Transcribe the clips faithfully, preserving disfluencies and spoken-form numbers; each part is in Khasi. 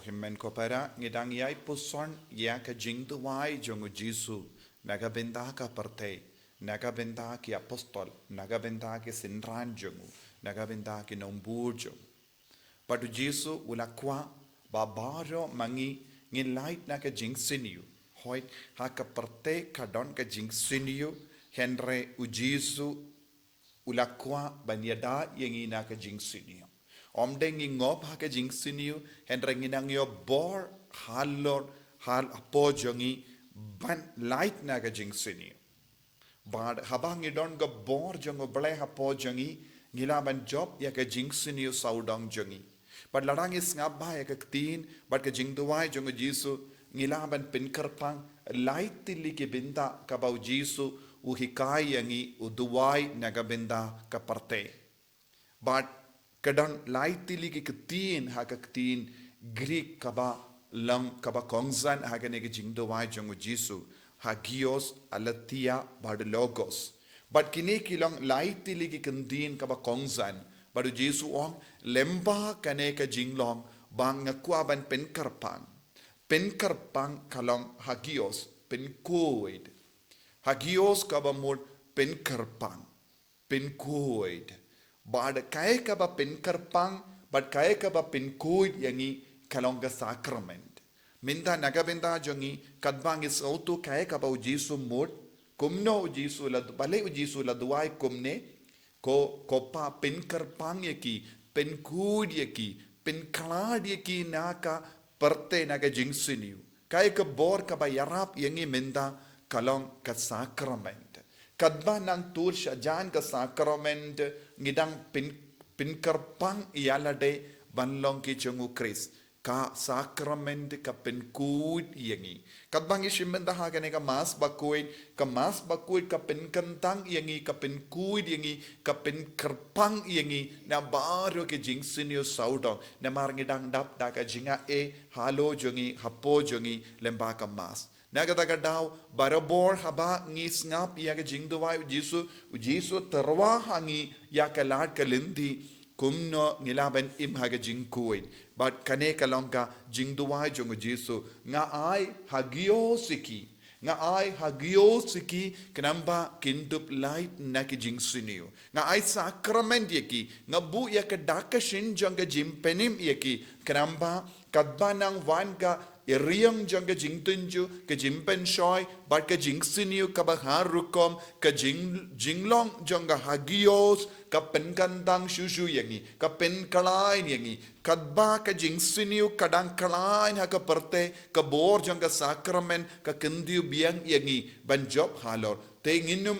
Hynmen ko para, ngi dang ïai puson ïa ka jingduwai jong u Jisu na ka bynta ka pyrthei, na ka bynta ki apostol, na ka bynta ki synran jong u, na ka bynta ki nongbud jong u. Bad u Jisu u la kwah ba baroh ma ngi ngin lait na ka jingsniew. Hooid, ha ka pyrthei ka don ka jingsniew, hynrei u Jisu u la kwah ban ïada ïa ngi na ka jingsniew. Ym dei ngi ngop ha ka jingsniew, hynrei ngi nang ïoh bor halor, hal hapoh jong ngi ban lait na ka jingsniew. Bad haba ngi don ka bor jong u Blei hapoh jong ngi, ngi lah ban jop ïa ka jingsniew sawdong jong ngi. Bad lada ngi sngap bha ïa ka ktien bad ka jingduwai jong u Jisu, ngi lah ban pynkyrpang lai tylli ki bynta kaba u Jisu u hikai ïa ngi, u duwai na ka bynta ka pyrthei. Bad ka don lai tylli ki ktien ha ka ktien Greek kaba long kaba kongsan ha kane ka jingduwai jong u Jisu, hagios, aletheia bad logos. Bad kine ki long lai tylli ki ktien kaba kongsan. Bad u Jisu u ong, lyngba kane ka jinglong ba nga kwah ban pynkyrpang. Pynkyrpang ka long hagios, pynkhuid. Hagios kaba mut pynkyrpang, pynkhuid. Bad kaei kaba pynkyrpang bad kaei kaba pynkhuid ïa ngi ka long ka sakrament. Mynta na ka bynta jong ngi, katba ngi sngewthuh kaei kaba u Jisu u mut, kumno u Jisu la, balei u Jisu u la duwai kumne, ko, ko Pa, pynkyrpang ïa ki, pynkhuid ïa ki, pynkhlad ïa ki na ka pyrthei, na ka jingsniew. Kaei ka bor kaba ïarap ïa ngi mynta ka long ka sakrament. Katba nang tur shajan ka sakrament, ngi dang pyn, pynkyrpang ïa lade ban long ki jong u Khrist. Ka sakrament ka pynkhuid ïa ngi. Katba ngi shim bynta ha kane ka Mass bakhuid, ka Mass bakhuid ka pynkyntang ïa ngi, ka pynkhuid ïa ngi, ka pynkyrpang ïa ngi na baroh ki jingsniew sawdong. Namar ngi dang dap da ka jingaiei halor jong ngi, hapoh jong ngi, lyngba ka Mass. Na kata ka daw, barabor haba ngi sngap ïa ka jingduwai u Jisu, u Jisu u tyrwa ha ngi ïa ka lad ka lynti, kumno ngi lah ban im ha ka jingkhuid. Bad kane ka long ka jingduwai jong u Jisu, nga ai hagios ïa ki. Nga ai hagios ïa ki, khnang ba kin dup lait na ki jingsniew. Nga ai sakrament ïa ki, nga buh ïa ka dak ka shin jong ka jingpynim ïa ki, khnang ba katba nang wan ka ïariang jong ka jingtynjuh, ka jingpynshoi bad ka jingsniew kaba har rukom, ka jing, jinglong jong ka hagios ka pynkyntang shuh shuh ïa ngi, ka pynkhlaiñ ïa ngi. Katba ka jingsniew ka dang khlaiñ ha ka pyrthei, ka bor jong ka sakrament ka kyntiew biang ïa ngi ban jop halor. Te ngin ym,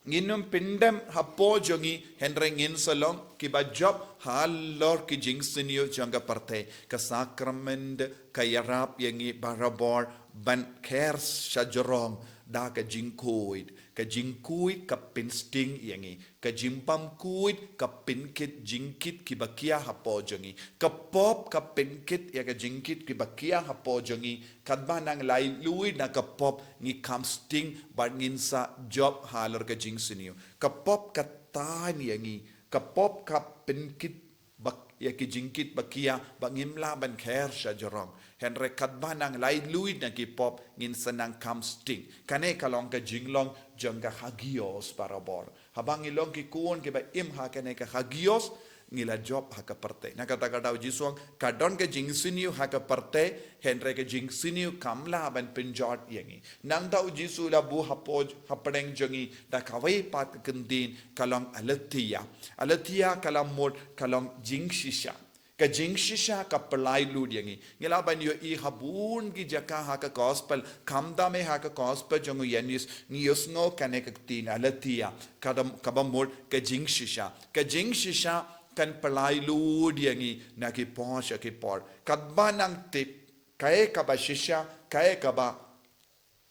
ngin ym pyndem hapoh jong ngi, hynrei ngin sa long kiba jop halor ki jingsniew jong ka pyrthei. Ka sakrament ka ïarap ïa ngi barabor ban kher shajrong da ka jingkhuid. Ka jingkhuid ka pynsting ïa ngi. Ka jingbymkhuid ka pynkit jingkit kiba khia hapoh jong ngi. Ka pop ka pynkit ïa ka jingkit kiba khia hapoh jong ngi. Katba nang laitluid na ka pop, ngi kham sting bad ngin sa jop halor ka jingsniew. Ka pop ka tan ïa ngi. Ka pop ka pynkit ba, ïa ki jingkit ba khia, ba ngim lah ban kher shajrong. Hynrei katba nang laitluid na ki pop, ngin sa nang kham sting. Kane ka long ka jinglong jong ka hagios barabor. Haba ngi long ki khun kiba im ha kane ka hagios, ngi la jop ha ka pyrthei. Na kata ka daw Jisu u ong, ka don ka jingsniew ha ka pyrthei, hynrei ka jingsniew kam lah ban pynjot ïa ngi. Nangta u Jisu u la buh hapoh, hapdeng jong ngi da kawei pat ka kyntien, ka long aletheia. Aletheia ka la mut ka long jingshisha. Ka jingshisha ka pyllait lut ïa ngi. Ngi lah ban ïohi ha bun ki jaka ha ka gospel, khamtam eh ha ka gospel jong u Ïoannis, ngi ïohsngew kane ka ktien aletheia, kaba, kaba mut ka jingshisha. Ka jingshisha kan pyllait lut ïa ngi na ki por sha ki por. Katba nang tip kaei kaba shisha, kaei kaba,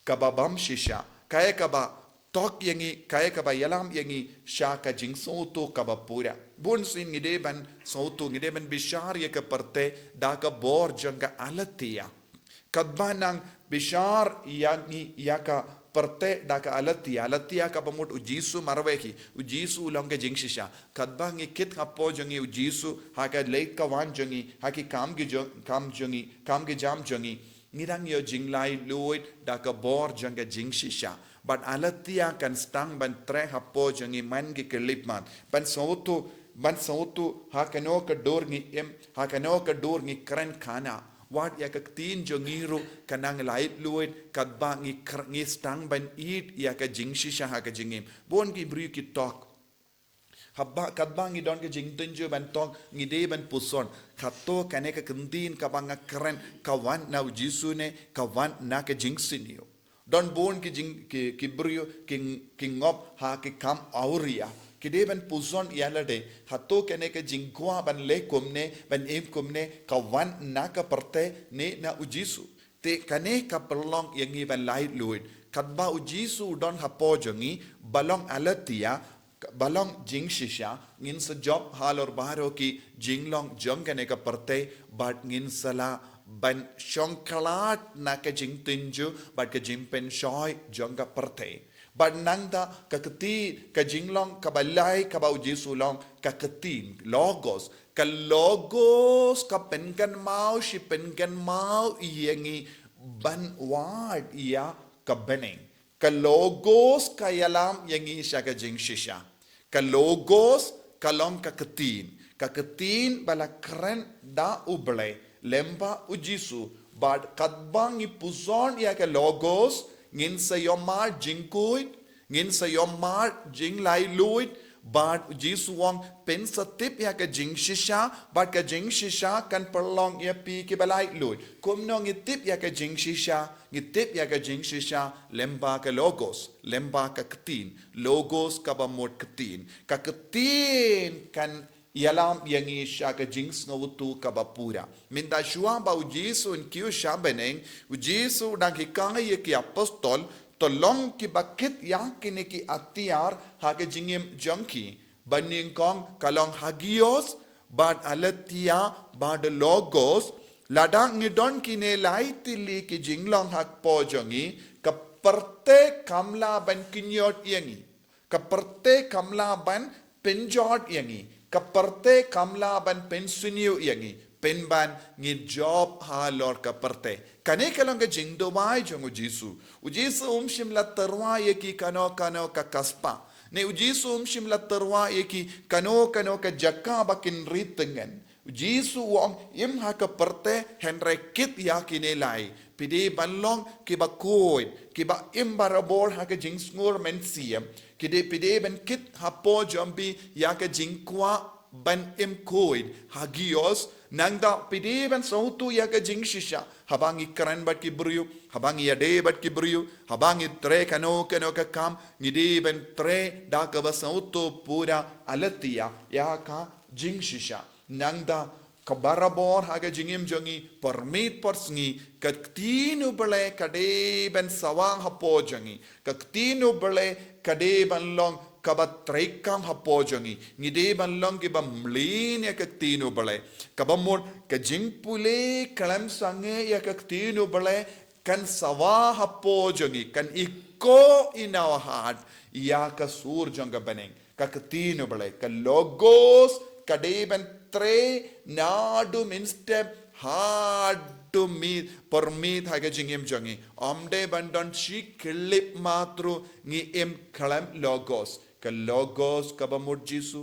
kaba bym shisha, kaei kaba tok ïa ngi, kaei kaba ïalam ïa ngi sha ka jingsngewthuh kaba pura. Bunsien ngi dei ban sngewthuh, ngi dei ban bishar ïa ka pyrthei da ka bor jong ka aletheia. Katba nang bishar ïa ngi ïa ka pyrthei da ka aletia, aletia kaba mut u Jisu marwei hi, u Jisu u long ka jingshisha. Katba ngi kit hapoh jong ngi u Jisu, ha ka leit ka wan jong ngi, ha ki kam ki jong, kam jong ngi, kam ki jam jong ngi, ngi dang ïoh jinglaitluid da ka bor jong ka jingshisha. Bad aletia kan sdang ban treh hapoh jong ngi man ki khyllipmat. Ban sngewthuh, ban sngewthuh, ha kano ka dur ngi im, ha kano ka dur ngi kren khana. Wat ïa ka ktien jong ngi ruh kan nang laitluid, katba ngi kr-, ngi sdang ban ïeit ïa ka jingshisha ha ka jingim. Bun ki briew ki tok. Haba, katba ngi don ka jingtynjuh ban tok, ngi dei ban puson. Kato kane ka ktien kaba nga kren, ka wan na u Jisu ne, ka wan na ka jingsniew. Don bun ki jing, ki, ki briew, ki, ki ngop ha ki kam awria. Ki dei ban puson ïa lade. Kato kane ka jingkwah ban leh kumne, ban im kumne, ka wan na ka pyrthei ne na u Jisu. Te kane ka pynlong ïa ngi ban laitluid. Katba u Jisu u don hapoh jong ngi, ba long aletia, ba long jingshisha, ngin sa jop halor baroh ki jinglong jong kane ka pyrthei, bad ngin sa lah ban shong khlad na ka jingtynjuh, bad ka jingpynshoi jong ka pyrthei. Bad nangta ka kti, ka jinglong kaba lai kaba u Jisu u long, ka ktien, logos, ka logos ka pynkynmaw shi pynkynmaw ïa ngi ban wad ïa ka bneng. Ka logos ka ïalam ïa ngi sha ka jingshisha. Ka logos ka long ka ktien. Ka ktien ba la kren da u Blei lyngba u Jisu. Bad katba ngi puson ïa ka logos, ngin sa ïohmad jingkhuid, ngin sa ïohmad jinglaitluid, bad u Jisu u ong phin sa tip ïa ka jingshisha, bad ka jingshisha kan pynlong ïa phi kiba laitluid. Kumno ngi tip ïa ka jingshisha, ngi tip ïa ka jingshisha lyngba ka logos, lyngba ka ktien, logos kaba mut ktien. Ka ktien kan ïalam ïa ngi sha ka jingsngewthuh kaba pura. Mynta shuwa ba u Jisu un kiew sha bneng, u Jisu u dang hikai ïa ki apostol, to long kiba kit ïa kine ki atiar ha ka jingim jong ki. Ba nyngkong ka long hagios, bad aletheia, bad logos, lada ngi don kine lai tylli ki jinglong hapoh jong ngi, ka pyrthei kam lah ban kynjot ïa ngi. Ka pyrthei kam lah ban pynjot ïa ngi. Ka pyrthei kam lah ban pynsniew ïa ngi. Pynban ngi jop halor ka pyrthei. Kane ka long ka jingduwai jong u Jisu. U Jisu um shym la tyrwa ïa ki kano kano ka kaspa. Ne u Jisu um shym la tyrwa ïa ki kano kano ka jaka ba kin ri tyngen. U Jisu u ong, im ha ka pyrthei, hynrei kit ïa kine lai. Phi dei ban long kiba khuid, kiba im barabor ha ka jingsngur mynsiem. Ki dei, phi dei ban kit hapoh jong phi ïa ka jingkwah ban im khuid, hagios, nangta phi dei ban sngewthuh ïa ka jingshisha. Haba ngi kren bad ki briew, haba ngi ïadei bad ki briew, haba ngi trei kano kano ka kam, ngi dei ban trei da kaba sngewthuh pura, aletheia ïa ka jingshisha. Nangta ka barabor ha ka jingim jong ngi, por miet por sngi, ka ktien u Blei ka dei ban sawa hapoh jong ngi. Ka ktien u Blei ka dei ban long kaba treikam hapoh jong ngi. Ngi dei ban long kiba mlien ïa ka ktien u Blei. Kaba mut ka jingpule khlem sangeh ïa ka ktien u Blei kan sawa hapoh jong ngi, kan ïehnoh in our heart ïa ka sur jong ka bneng. Ka ktien u Blei, ka logos, ka dei ban trei naduh mynstep haduh miet por miet ha ka jingim jong ngi. Ym dei ban don shi khyllipmat ruh ngi im khlem logos. Ka logos kaba mut Jisu,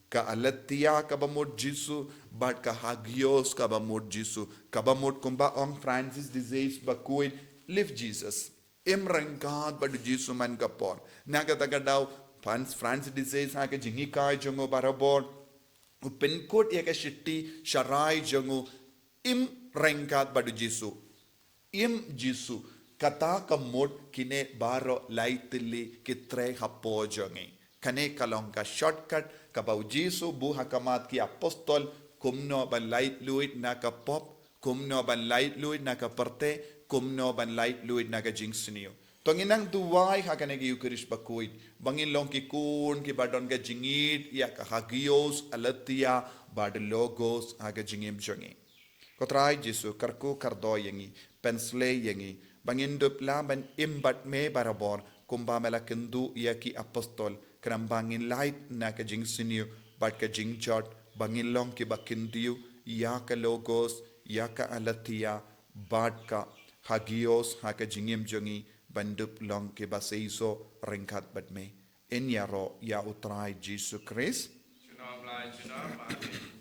ka aletheia kaba mut Jisu, bad ka hagios kaba mut Jisu. Kaba mut kumba ong Francis de Sales bakhuid, live Jesus. Im ryngkat bad u Jisu man ka por. Na kata ka daw, Fran-, Francis de Sales ha ka jinghikai jong u barabor, u pynkut ïa ka shithi sharai jong u, im ryngkat bad u Jisu. Im Jisu, kata ka mut kine baroh lai tylli ki trei hapoh jong ngi. Kane ka long ka shortcut kaba u Jisu u buh ha khmat ki apostol, kumno ban laitluid na ka pop, kumno ban laitluid na ka pyrthei, kumno ban laitluid na ka jingsniew. To ngin nang duwai ha kane ka Eucharist bakhuid, ba ngin long ki khun kiba don ka jingïeit ïa ka hagios, aletheia, bad logos ha ka jingim jong ngi. Ko Trai Jisu, kyrkhu kyrdoh ïa ngi, pynshlei ïa ngi, ba ngin dup lah ban im bad me barabor, kumba me la kynduh ïa ki apostol, khnang ba ngin lait na ka jingsniew bad ka jingjot, ba ngin long kiba kyntiew ïa ka Logos, ïa ka aletheia, bad ka hagios ha ka jingim jong ngi, ban dup long kiba seisoh ryngkat bad me. Yn ïaroh ïa U Trai Jisu Khrist. Junom la junom, amen.